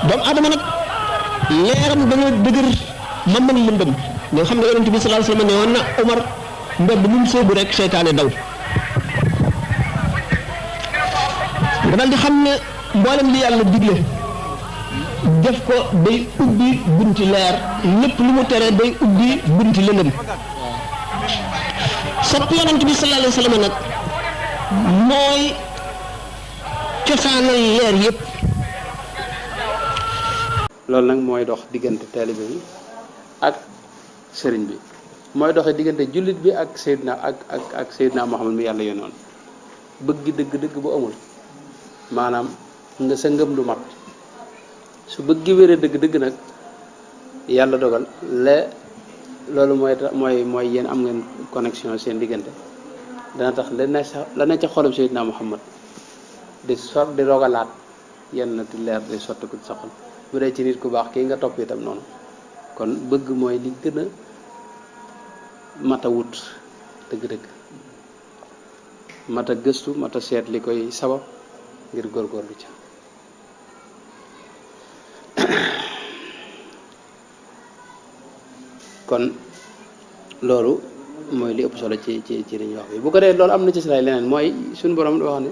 doomu aadama nag leeram dana dëgër ma mën lëndëm nga xam ne yonent bi sallallahu alayhi wasallam ne woon na Umar mbedd mu sóobu rek seytaane daw nga dal di xam ne mboolem li yàlla digle def ko day ubbi bunti leer lépp lu mu tere day ubbi bunti lëndëm sopp yonent bi sallallahu alayhi wasallam nag mooy cosaanal leer yépp loolu nag mooy dox diggante taalibe bi ak sëriñ bi mooy doxee diggante jullit bi ak Seydina Muhammad mi yàlla yónnoon bëgg dëgg-dëgg bu amul maanaam nga sa ngëm du mat su bëgg wéree dëgg-dëgg nag yàlla dogal loolu mooy yéen am ngeen connexion seen diggante dana tax la ne ca xolum Seydina Muhammad di rogalaat yenn ti leer di sotti ko sa xol bu dee ci nit ku baax kii nga topp itam noonu kon bëgg mooy li gën a mat a wut dëgg-dëgg mat a gëstu mat a seet li koy sabab ngir góorgóorlu ca kon loolu mooy li ëpp solo ci li ñuy wax bi bu ko dee loolu am na ci silaay leneen mooy suñu borom da wax ne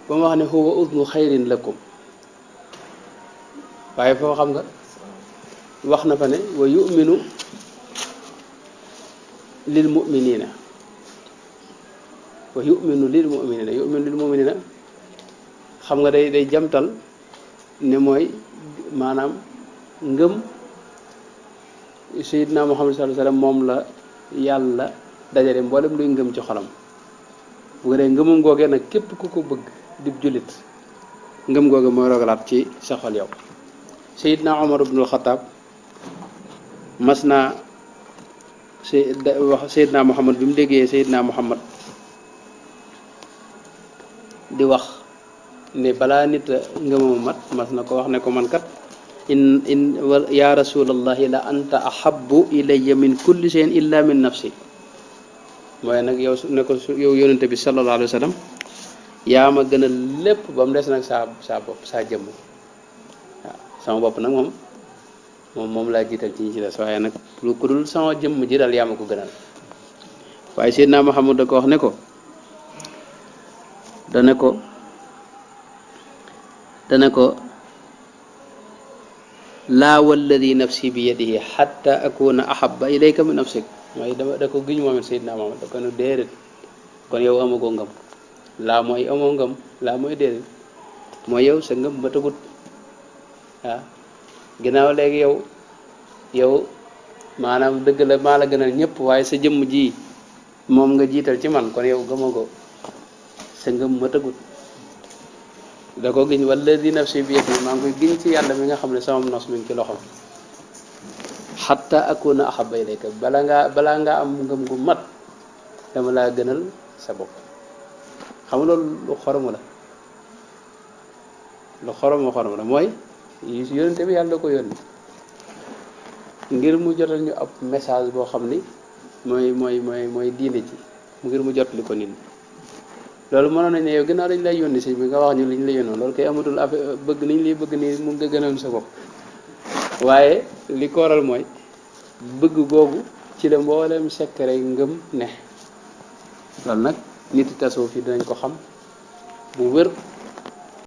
ba mu wax ne huwa udnu xayrin lakum waaye foo xam nga wax na fa ne wa yuminu lil muminina xam nga day jamtal ne mooy maanaam ngëm Seydina Muhammad sallallahu alayhi wasallam moom la yàlla dajale mboolem luy ngëm ci xolam bu ko dee ngëmum googee nag képp ku ko bëgg dib jullit ngëm googe mooy rogalaat ci sa xol yow Seydina Omar ibnul Xataab mas naa wax Seydina Muhammad bi mu déggee Seydina Muhammad di wax ne balaa nit a ngëmam mat mas na ko wax ne ko man kat in ya rasulallahi la anta ahabbu ilayya min kulli shay'in illa min nafsi mooy nag yow ne ko yow yonente bi sallallahu alayhi wa sallam yaa ma gën a lépp ba mu des nag saa bopp saa jëmm waaw sama bopp nag moom laa jiital ci ñi ci des waaye nag lu ku dul sama jëmm ji daal yaa ma ko gënal waaye Seydina Muhammad da ko wax ne ko dane ko laa walladi nafsi bi yadihi xatta akuna ahabba ilayka min nafsik mooy da ko giñ moom it Seydina Muhammad da ko ne déedéet kon yow amagoo ngëm laa mooy amoo ngëm laa mooy déedéet mooy yow sa ngëm ba tagut waaw ginnaaw léegi yow maanaam dëgg la maa la gënal ñëpp waaye sa jëmm ji moom nga jiital ci man kon yow gëmagoo sa ngëm ma tagut da ko giñ walladi nafsi bi yadihi maa ngi koy giñ ci yàlla mi nga xam ne sama nos mi ngi ci loxom xatta akuna ahabba ilayka balaa ngaa am ngëm gu mat dama laa gënal sa bopp xam nga loolu lu xoromu la mooy yónnente bi yàlla da ko yónni ngir mu jotal ñu ab message boo xam ni mooy diine ji ngir mu jotali ko nit loolu mënoon nañ ne yow ginnaaw dañ lay yónni sëñ bi nga wax ñu li ñu la yónnoon loolu kay amatul affaire bëgg niñ lay bëgg nii mun nga gënal sa bopp waaye li ko waral mooy bëgg googu ci la mboolem secret ngëm ne loolu nag nit tasawuf yi dinañ ko xam bu wér